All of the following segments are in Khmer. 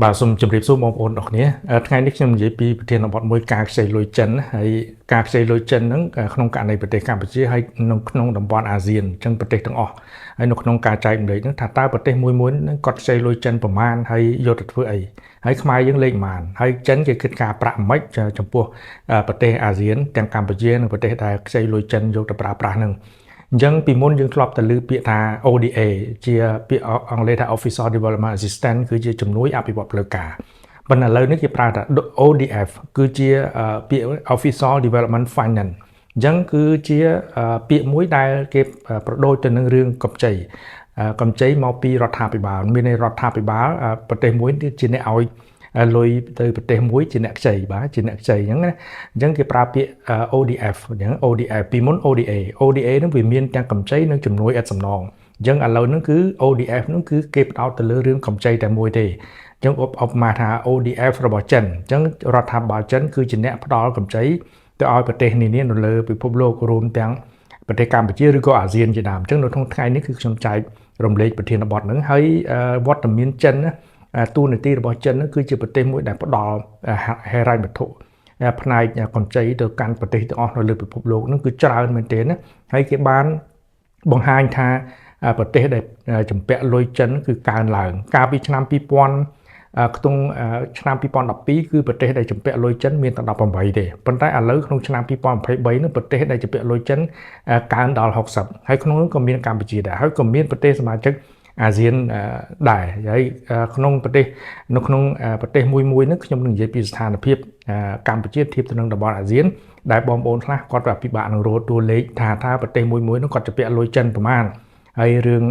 បាទសូមជម្រាបសួរបងប្អូនអរគ្នាថ្ងៃនេះខ្ញុំនិយាយពីប្រធានបទមួយការខ្ចីលុយចិនហើយការខ្ចីលុយចិនហ្នឹងក្នុងករណីប្រទេសកម្ពុជាហើយនៅក្នុងតំបន់អាស៊ានអញ្ចឹងប្រទេសទាំងអស់ហើយនៅក្នុងការចែករំលែកហ្នឹងថាតើប្រទេសមួយមួយហ្នឹងគាត់ខ្ចីលុយចិនប្រមាណហើយយកទៅធ្វើអីហើយខ្មែរយើងលេខប្រមាណហើយចិនគេគិតការប្រាក់មិនចំពោះប្រទេសអាស៊ានទាំងកម្ពុជានិងប្រទេសដែលខ្ចីលុយចិនយកទៅប្រើប្រាស់ហ្នឹងអញ្ចឹងពីមុនយើងធ្លាប់តែឮពាក្យថា ODA ជាពាក្យអង់គ្លេសថា Official Development Assistance គឺជាជំនួយអភិវឌ្ឍផ្លូវការប៉ុន្តែឥឡូវនេះគេប្រើថា ODF គឺជាពាក្យ Official Development Finance អញ្ចឹងគឺជាពាក្យមួយដែលគេប្រដូចទៅនឹងរឿងកម្ចីកម្ចីមកពីរដ្ឋាភិបាលមានន័យរដ្ឋាភិបាលប្រទេសមួយជាអ្នកឲ្យលុយទៅប្រទេសមួយជាអ្នកខ្ចីបាទជាអ្នកខ្ចីអញ្ចឹងណាអញ្ចឹងគេប្រើពាក្យ ODF អញ្ចឹង ODF ពីមុន ODA ODA ហ្នឹងវាមានទាំងកម្ចីនិងជំនួយឥតសំណងអញ្ចឹងឥឡូវហ្នឹងគឺ ODF ហ្នឹងគឺគេផ្ដោតទៅលើរឿងកម្ចីតែមួយទេអញ្ចឹងឧបមាថា ODF របស់ចិនអញ្ចឹងរដ្ឋាភិបាលចិនគឺជាអ្នកផ្ដល់កម្ចីទៅឲ្យប្រទេសនានានៅលើពិភពលោករួមទាំងប្រទេសកម្ពុជាឬក៏អាស៊ានជាដើមអញ្ចឹងនៅក្នុងថ្ងៃនេះគឺខ្ញុំចែករំលែកប្រធានបទហ្នឹងហើយវត្តមានចិនណាតួនាទីរបស់ចិនគឺជាប្រទេសមួយដែលផ្ដល់ហិរញ្ញវត្ថុផ្នែកកម្ចីទៅកាន់ប្រទេសទាំងអស់នៅលើពិភពលោកហ្នឹងគឺច្រើនមែនទែនណាហើយគេបានបង្ហាញថាប្រទេសដែលជំពាក់លុយចិនគឺកើនឡើងកាលពីឆ្នាំ2000ខ្ទង់ឆ្នាំ2012គឺប្រទេសដែលជំពាក់លុយចិនមានតែ18ទេប៉ុន្តែឥឡូវក្នុងឆ្នាំ2023នោះប្រទេសដែលជំពាក់លុយចិនកើនដល់60ហើយក្នុងនោះក៏មានកម្ពុជាដែរហើយក៏មានប្រទេសសមាជិកអាស៊ានដែរហើយក្នុងប្រទេសនៅក្នុងប្រទេសមួយមួយហ្នឹងខ្ញុំនឹងនិយាយពីស្ថានភាពកម្ពុជាធៀបទៅនឹងតំបន់អាស៊ានដែលបងប្អូនខ្លះគាត់ពិបាកនឹងរកតួលេខថាថាប្រទេសមួយមួយហ្នឹងគាត់ជំពាក់លុយចិនប្រមាណហើយរឿង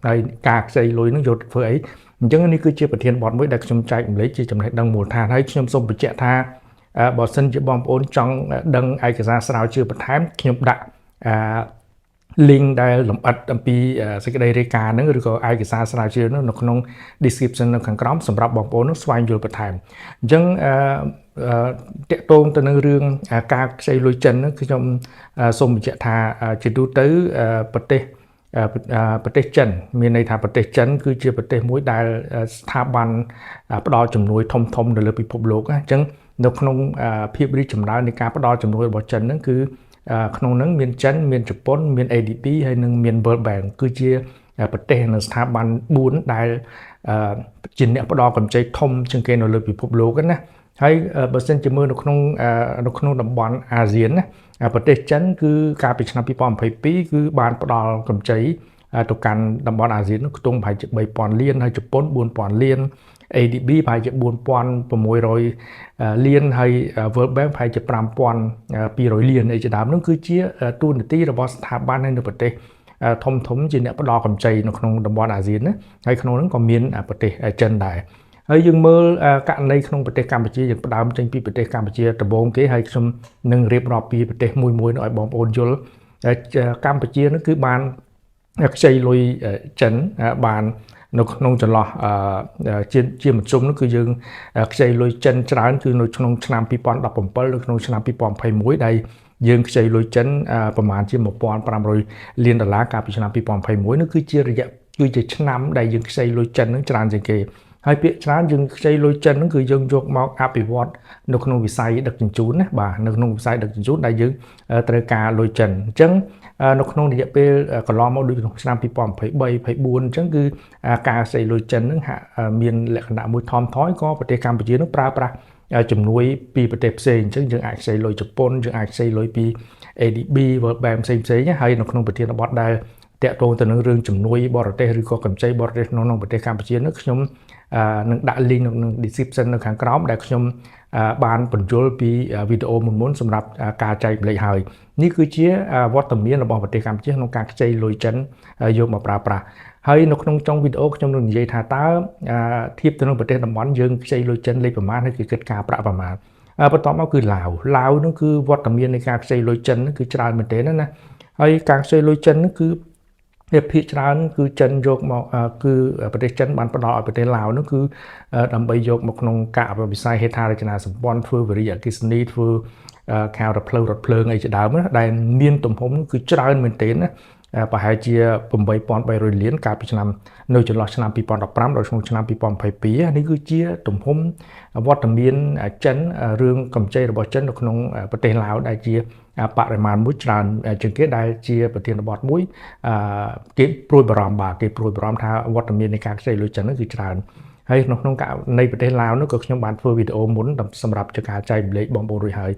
ហើយការខ្ចីលុយហ្នឹងយកធ្វើអីអញ្ចឹងនេះគឺជាប្រធានបទមួយដែលខ្ញុំចែករំលែកជាចំណេះដឹងមូលដ្ឋានហើយខ្ញុំសូមបញ្ជាក់ថាបើសិនជាបងប្អូនចង់ដឹងឯកសារស្រាវជ្រាវបន្ថែមខ្ញុំដាក់អឺ link ដែលលម្អិតអំពីសេចក្តីរាយការណ៍ហ្នឹងឬក៏ឯកសារស្រាវជ្រាវនោះនៅក្នុង description នៅខាងក្រោមសម្រាប់បងប្អូននោះស្វែងយល់បន្ថែមអញ្ចឹងអឺតាក់ទងទៅនឹងរឿងការខ្ចីលុយចិនហ្នឹងខ្ញុំសូមបញ្ជាក់ថាជាទូទៅប្រទេសប្រទេសចិនមានន័យថាប្រទេសចិនគឺជាប្រទេសមួយដែលស្ថាប័នផ្ដល់ជំនួយធំធំនៅលើពិភពលោកអញ្ចឹងនៅក្នុងភាពរីកចម្រើននៃការផ្ដល់ជំនួយរបស់ចិនហ្នឹងគឺក្នុងហ្នឹងមានចិនមានជប៉ុនមាន ADB ហើយនិងមាន World Bank គឺជាប្រទេសនិងស្ថាប័ន4ដែលជាអ្នកផ្ដល់កម្ចីធំជាងគេនៅលើពិភពលោកណាហើយបើសិនជាមើលនៅក្នុងតំបន់អាស៊ានណាប្រទេសចិនគឺកាលពីឆ្នាំ2022គឺបានផ្ដល់កម្ចីទៅកាន់តំបន់អាស៊ាននោះខ្ទង់ប្រហែលជា3000លានហើយជប៉ុន4000លាន ADB ប្រហែលជា4600លានហើយ World Bank ប្រហែលជា5200លានអីជាដើមនោះគឺជាតួនាទីរបស់ស្ថាប័ននៅប្រទេសធំធំជាអ្នកផ្ដល់កម្ចីនៅក្នុងតំបន់អាស៊ានណាហើយក្នុងនោះក៏មានប្រទេសចិនដែរហើយយើងមើលករណីក្នុងប្រទេសកម្ពុជាយើងផ្ដើមចេញពីប្រទេសកម្ពុជាដំបូងគេហើយខ្ញុំនឹងរៀបរាប់ពីប្រទេសមួយមួយនោះឲ្យបងប្អូនយល់កម្ពុជានោះគឺបានខ្ចីលុយចិនបាននៅក្នុងចន្លោះជាមធ្យមនោះគឺយើងខ្ចីលុយចិនច្រើនគឺនៅក្នុងឆ្នាំ2017នៅក្នុងឆ្នាំ2021ដែលយើងខ្ចីលុយចិនប្រមាណជា1500លានដុល្លារកាលពីឆ្នាំ2021នោះគឺជារយៈគឺជាឆ្នាំដែលយើងខ្ចីលុយចិននឹងច្រើនជាងគេហើយពាក្យច្រើនយើងខ្ចីលុយចិនហ្នឹងគឺយើងយកមកអភិវឌ្ឍនៅក្នុងវិស័យដឹកជញ្ជូនណាបាទនៅក្នុងវិស័យដឹកជញ្ជូនដែលយើងត្រូវការលុយចិនអញ្ចឹងនៅក្នុងរយៈពេលកន្លងមកដូចក្នុងឆ្នាំ2023 24អញ្ចឹងគឺការខ្ចីលុយចិនហ្នឹងហាក់មានលក្ខណៈមួយថមថយក៏ប្រទេសកម្ពុជានឹងប្រើប្រាស់ជំនួយពីប្រទេសផ្សេងអញ្ចឹងយើងអាចខ្ចីលុយជប៉ុនយើងអាចខ្ចីលុយពី ADB World Bank ផ្សេងផ្សេងហើយនៅក្នុងប្រធានបទដែលតាក់ទងទៅនឹងរឿងជំនួយបរទេសឬក៏កម្ចីបរទេសក្នុងប្រទេសកម្ពុជានោះខ្ញុំនឹងដាក់ link នៅក្នុង description នៅខាងក្រោមដែលខ្ញុំបានពន្យល់ពីវីដេអូមុនមុនសម្រាប់ការចែករំលែកហើយនេះគឺជាវត្តមានរបស់ប្រទេសកម្ពុជាក្នុងការខ្ចីលុយចិនយកមកប្រើប្រាស់ហើយនៅក្នុងចុងវីដេអូខ្ញុំនឹងនិយាយថាតើធៀបទៅនឹងប្រទេសតំបន់យើងខ្ចីលុយចិនលេខប្រមាណហើយគឺគិតការប្រាក់ប្រមាណបន្ទាប់មកគឺឡាវឡាវនោះគឺវត្តមាននៃការខ្ចីលុយចិនគឺច្រើនមែនទែនណាហើយការខ្ចីលុយចិនគឺវាភាគច្រើនគឺចិនយកមកគឺប្រទេសចិនបានផ្ដល់ឲ្យប្រទេសឡាវនោះគឺដើម្បីយកមកក្នុងការអភិវឌ្ឍវិស័យហេដ្ឋារចនាសម្ព័ន្ធធ្វើវារីអគ្គិសនីធ្វើខាងរថភ្លើងរថភ្លើងអីជាដើមដែលមានទំហំគឺច្រើនមែនទែនណា ប្រហែលជា8300លានកាលពីឆ្នាំនៅចន្លោះឆ្នាំ2015ដល់ក្នុងឆ្នាំ2022នេះគឺជាទំហំវត្តមានចិនរឿងកម្ចីរបស់ចិននៅក្នុងប្រទេសឡាវដែលជាបរិមាណមួយច្រើនជាងគេដែលជាប្រធានបទមួយគេព្រួយបារម្ភបាទគេព្រួយបារម្ភថាវត្តមាននៃការខ្ចីលុយចិននោះគឺច្រើនហើយក្នុងក្នុងករណីប្រទេសឡាវនោះក៏ខ្ញុំបានធ្វើវីដេអូមុនសម្រាប់ជាការចែករំលែកបងប្អូនរួចហើយ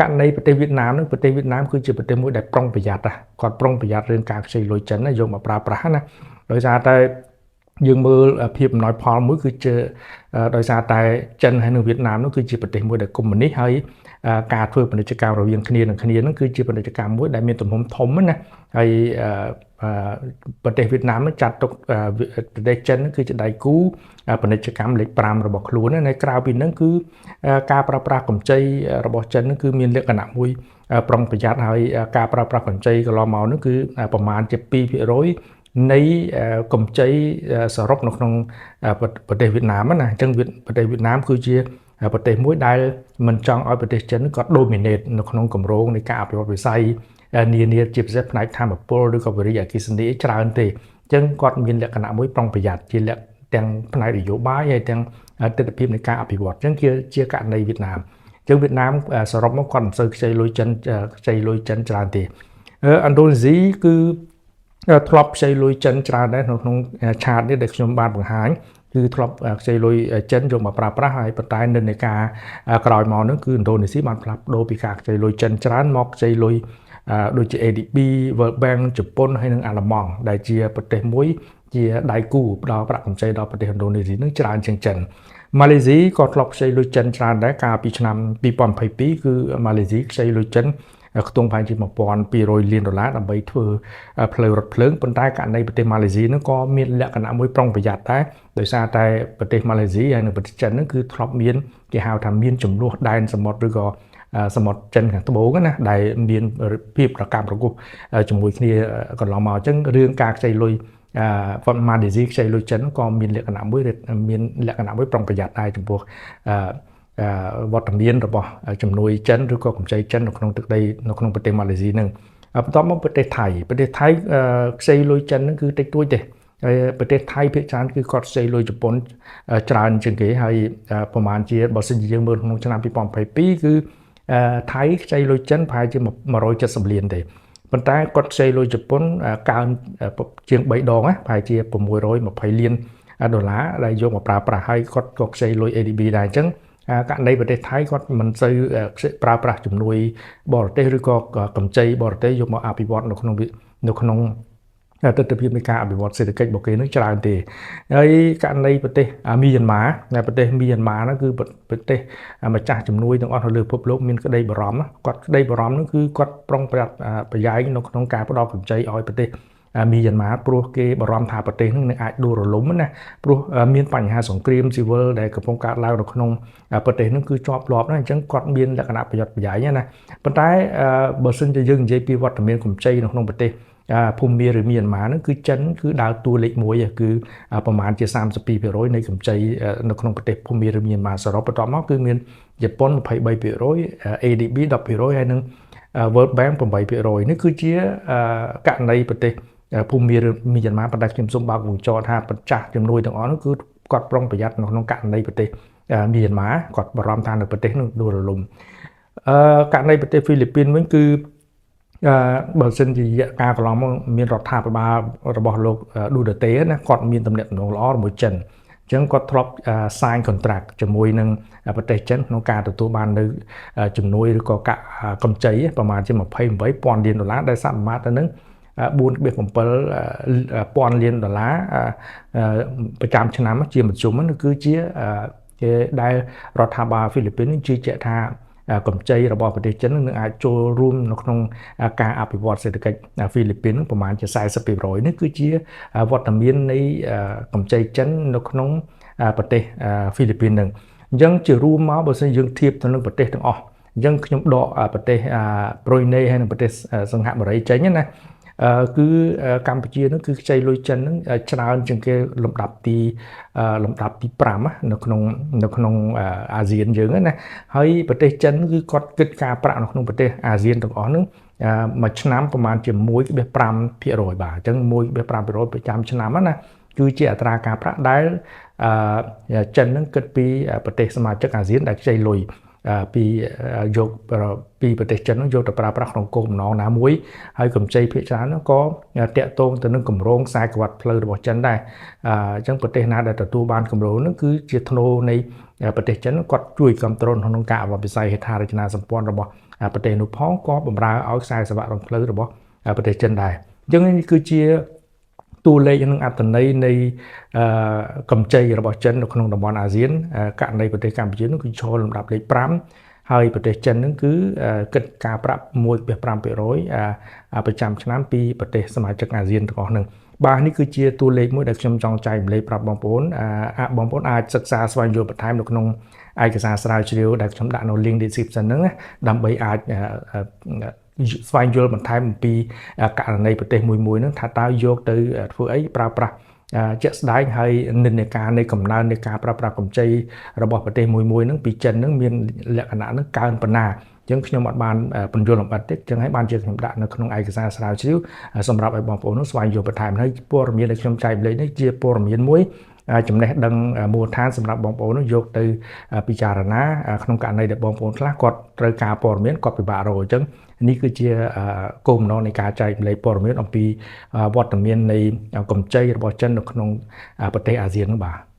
ករណីប្រទេសវៀតណាមនឹងប្រទេសវៀតណាមគឺជាប្រទេសមួយដែលប្រុងប្រយ័ត្នគាត់ប្រុងប្រយ័ត្នរឿងការខ្ចីលុយចិនណាយកមកប្រើប្រាស់ណាដោយសារតែយើងមើលភាពអំណោយផលមួយគឺជាដោយសារតែចិនហើយនិងវៀតណាមនោះគឺជាប្រទេសមួយដែលកុម្មុយនីសហើយការធ្វើពាណិជ្ជកម្មរវាងគ្នានឹងគ្នានឹងគឺជាពាណិជ្ជកម្មមួយដែលមានទំហំធំណាហើយប្រទេសវៀតណាមនឹងចាត់ទុកប្រទេសចិនគឺជាដៃគូពាណិជ្ជកម្មលេខ5របស់ខ្លួនណាក្រៅពីនឹងគឺការប្រើប្រាស់កម្ចីរបស់ចិននឹងគឺមានលក្ខណៈមួយប្រុងប្រយ័ត្នហើយការប្រើប្រាស់កម្ចីកន្លងមកនោះគឺប្រមាណជា2%នៃកម្ចីសរុបនៅក្នុងប្រទេសវៀតណាមណាអញ្ចឹងប្រទេសវៀតណាមគឺជាប្រទេសមួយដែលមិនចង់ឲ្យប្រទេសចិនគាត់ dominate នៅក្នុងគម្រោងនៃការអភិវឌ្ឍវិស័យនានាជាពិសេសផ្នែកធម្មពលឬក៏វិរិយអគ្គិសនីច្រើនទេអញ្ចឹងគាត់មានលក្ខណៈមួយប្រុងប្រយ័ត្នជាលក្ខទាំងផ្នែកនយោបាយហើយទាំងទស្សនវិជ្ជានៃការអភិវឌ្ឍអញ្ចឹងជាជាករណីវៀតណាមអញ្ចឹងវៀតណាមសរុបមកគាត់មិនសូវខ្ចីលុយចិនខ្ចីលុយចិនច្រើនទេឥណ្ឌូនេស៊ីគឺធ្លាប់ខ្ចីលុយចិនច្រើនដែរនៅក្នុង chart នេះដែលខ្ញុំបានបង្ហាញគឺធ្លាប់ខ្ចីលុយចិនយកមកប្រើប្រាស់ហើយប៉ុន្តែនិន្នាការក្រោយមកនោះគឺឥណ្ឌូនេស៊ីបានផ្លាស់ប្ដូរពីការខ្ចីលុយចិនច្រើនមកខ្ចីលុយដូចជា ADB World Bank ជប៉ុនហើយនិងអាល្លឺម៉ង់ដែលជាប្រទេសមួយជាដៃគូផ្ដល់ប្រាក់កម្ចីដល់ប្រទេសឥណ្ឌូនេស៊ីនឹងច្រើនជាងចិនម៉ាឡេស៊ីក៏ធ្លាប់ខ្ចីលុយចិនច្រើនដែរកាលពីឆ្នាំ2022គឺម៉ាឡេស៊ីខ្ចីលុយចិនខ្ទង់ប្រហែលជា1200លានដុល្លារដើម្បីធ្វើផ្លូវរថភ្លើងប៉ុន្តែករណីប្រទេសម៉ាឡេស៊ីនឹងក៏មានលក្ខណៈមួយប្រុងប្រយ័ត្នដែរដោយសារតែប្រទេសម៉ាឡេស៊ីហើយនិងប្រទេសចិននឹងគឺធ្លាប់មានគេហៅថាមានចំនួនដែនសមុទ្រឬក៏សមុទ្រចិនខាងត្បូងណាដែលមានភាពប្រកម្មប្រគប់ជាមួយគ្នាកន្លងមកអញ្ចឹងរឿងការខ្ចីលុយអឺម៉ាឡេស៊ីខ្ចីលុយចិនក៏មានលក្ខណៈមួយមានលក្ខណៈមួយប្រុងប្រយ័ត្នដែរចំពោះអឺវត្តមានរបស់ជំនួយចិនឬក៏កម្ចីចិននៅក្នុងទឹកដីនៅក្នុងប្រទេសម៉ាឡេស៊ីនឹងបន្ទាប់មកប្រទេសថៃប្រទេសថៃខ្ចីលុយចិននឹងគឺតិចតួចទេហើយប្រទេសថៃភាគច្រើនគឺគាត់ខ្ចីលុយជប៉ុនច្រើនជាងគេហើយប្រហែលជាបើសិនជាយើងមើលក្នុងឆ្នាំ2022គឺថៃខ្ចីលុយចិនប្រហែលជា170លានទេប៉ុន្តែគាត់ខ្ចីលុយជប៉ុនកើនជាង3ដងណាប្រហែលជា620លានដុល្លារដែលយកមកប្រើប្រាស់ហើយគាត់ក៏ខ្ចីលុយ ADB ដែរអញ្ចឹងករណីប្រទេសថៃគាត់មិនសូវប្រើប្រាស់ជំនួយបរទេសឬក៏កម្ចីបរទេសយកមកអភិវឌ្ឍនៅក្នុងនៅក្នុងទស្សនវិជ្ជានៃការអភិវឌ្ឍសេដ្ឋកិច្ចរបស់គេនឹងច្រើនទេហើយករណីប្រទេសមីយ៉ាន់ម៉ាប្រទេសមីយ៉ាន់ម៉ាហ្នឹងគឺប្រទេសម្ចាស់ជំនួយទាំងអស់នៅលើពិភពលោកមានក្តីបារម្ភគាត់ក្តីបារម្ភហ្នឹងគឺគាត់ប្រុងប្រយ័ត្នប្រយែងនៅក្នុងការផ្ដល់កម្ចីឲ្យប្រទេសមីយ៉ាន់ម៉ាព្រោះគេបារម្ភថាប្រទេសនឹងអាចដួលរលំណាព្រោះមានបញ្ហាសង្គ្រាមស៊ីវិលដែលកំពុងកើតឡើងនៅក្នុងប្រទេសនឹងគឺជាប់លាប់ណាអញ្ចឹងគាត់មានលក្ខណៈប្រយ័ត្នប្រយែងណាប៉ុន្តែបើសិនជាយើងនិយាយពីវត្តមានកម្ចីនៅក្នុងប្រទេសភូមាឬមីយ៉ាន់ម៉ាហ្នឹងគឺចិនគឺដើរតួលេខ1គឺប្រមាណជា32%នៃកម្ចីនៅក្នុងប្រទេសភូមាឬមីយ៉ាន់ម៉ាសរុបបន្ទាប់មកគឺមានជប៉ុន23% ADB 10%ហើយនិង World Bank 8%នេះគឺជាករណីប្រទេសភូមាឬមីយ៉ាន់ម៉ាប៉ុន្តែខ្ញុំសូមបើកវងចរថាម្ចាស់ជំនួយទាំងអស់នោះគឺគាត់ប្រុងប្រយ័ត្ននៅក្នុងករណីប្រទេសមីយ៉ាន់ម៉ាគាត់បារម្ភថានៅប្រទេសនោះដួលរលំអឺករណីប្រទេសហ្វីលីពីនវិញគឺអឺបើសិនជារយៈកាលកន្លងមកមានរដ្ឋាភិបាលរបស់លោកឌូតឺតេណាគាត់មានទំនាក់ទំនងល្អជាមួយចិនអញ្ចឹងគាត់ធ្លាប់ sign contract ជាមួយនឹងប្រទេសចិនក្នុងការទទួលបាននៅជំនួយឬក៏កម្ចីប្រមាណជា28,000លានដុល្លារដែលសមាមាត្រទៅនឹង4.7ពាន់លានដុល្លារប្រចាំឆ្នាំជាមធ្យមនោះគឺជាគេដែលរដ្ឋាភិបាលហ្វីលីពីនជឿជាក់ថាកម្ចីរបស់ប្រទេសចិននឹងអាចចូលរួមនៅក្នុងការអភិវឌ្ឍសេដ្ឋកិច្ចហ្វីលីពីនប្រមាណជា40%នេះគឺជាវត្តមាននៃកម្ចីចិននៅក្នុងប្រទេសហ្វីលីពីននឹងអញ្ចឹងជារួមមកបើសិនយើងធៀបទៅនឹងប្រទេសទាំងអស់អញ្ចឹងខ្ញុំដកប្រទេសប្រុយណេហើយនិងប្រទេសសង្ហបុរីចេញណា គឺកម្ពុជានឹងគឺខ្ចីលុយចិននឹងច្រើនជាងគេលំដាប់ទី5នៅក្នុងអាស៊ានយើងណាហើយប្រទេសចិនគឺគាត់គិតការប្រាក់នៅក្នុងប្រទេសអាស៊ានទាំងអស់ហ្នឹងមួយឆ្នាំប្រហែលជា1.5%បាទអញ្ចឹង1.5%ប្រចាំឆ្នាំណាគឺជាអត្រាការប្រាក់ដែលចិននឹងគិតពីប្រទេសសមាជិកអាស៊ានដែលខ្ចីលុយពីយកពីប្រទេសចិននឹងយកទៅប្រើប្រាស់ក្នុងគោលបំណងណាមួយហើយកម្ចីភាគច្រើននោះក៏តាក់ទងទៅនឹងគម្រោងខ្សែក្រវាត់ផ្លូវរបស់ចិនដែរអញ្ចឹងប្រទេសណាដែលទទួលបានគម្រោងនោះគឺជាធ្នូនៃប្រទេសចិនគាត់ជួយគ្រប់គ្រងក្នុងការអភិវឌ្ឍវិស័យហេដ្ឋារចនាសម្ព័ន្ធរបស់ប្រទេសនោះផងក៏បំរើឲ្យខ្សែសង្វាក់រងផ្លូវរបស់ប្រទេសចិនដែរអញ្ចឹងនេះគឺជាតួលេខនិងអត្ថន័យនៃកម្ចីរបស់ចិននៅក្នុងតំបន់អាស៊ានករណីប្រទេសកម្ពុជានោះគឺឈរលំដាប់លេខ5ហើយប្រទេសចិននឹងគឺគិតការប្រាក់1.5%ប្រចាំឆ្នាំពីប្រទេសសមាជិកអាស៊ានទាំងអស់ហ្នឹងបាទនេះគឺជាតួលេខមួយដែលខ្ញុំចង់ចែករំលែកប្រាប់បងប្អូនបងប្អូនអាចសិក្សាស្វែងយល់បន្ថែមនៅក្នុងឯកសារស្រាវជ្រាវដែលខ្ញុំដាក់នៅ link description ហ្នឹងណាដើម្បីអាចស្វែងយល់បន្ថែមអំពីករណីប្រទេសមួយមួយហ្នឹងថាតើយកទៅធ្វើអីប្រើប្រាស់ជាក់ស្ដែងហើយនិន្នាការនៃកំណើននៃការប្រើប្រាស់កម្ចីរបស់ប្រទេសមួយមួយហ្នឹងពីចិនហ្នឹងមានលក្ខណៈហ្នឹងកើនប៉ុណ្ណាអញ្ចឹងខ្ញុំអត់បានពន្យល់លម្អិតទេអញ្ចឹងហើយបានជាខ្ញុំដាក់នៅក្នុងឯកសារស្រាវជ្រាវសម្រាប់ឲ្យបងប្អូននោះស្វែងយល់បន្ថែមហើយព័ត៌មានដែលខ្ញុំចែករំលែកនេះជាព័ត៌មានមួយចំណេះដឹងមូលដ្ឋានសម្រាប់បងប្អូននោះយកទៅពិចារណាក្នុងករណីដែលបងប្អូនខ្លះគាត់ត្រូវការព័ត៌មានគាត់ពិបាករកអញ្ចឹងនេះគឺជាគោលបំណងនៃការចែករំលែកព័ត៌មានអំពីវត្តមាននៃកម្ចីរបស់ចិននៅក្នុងប្រទេសអាស៊ាននោះបាទ។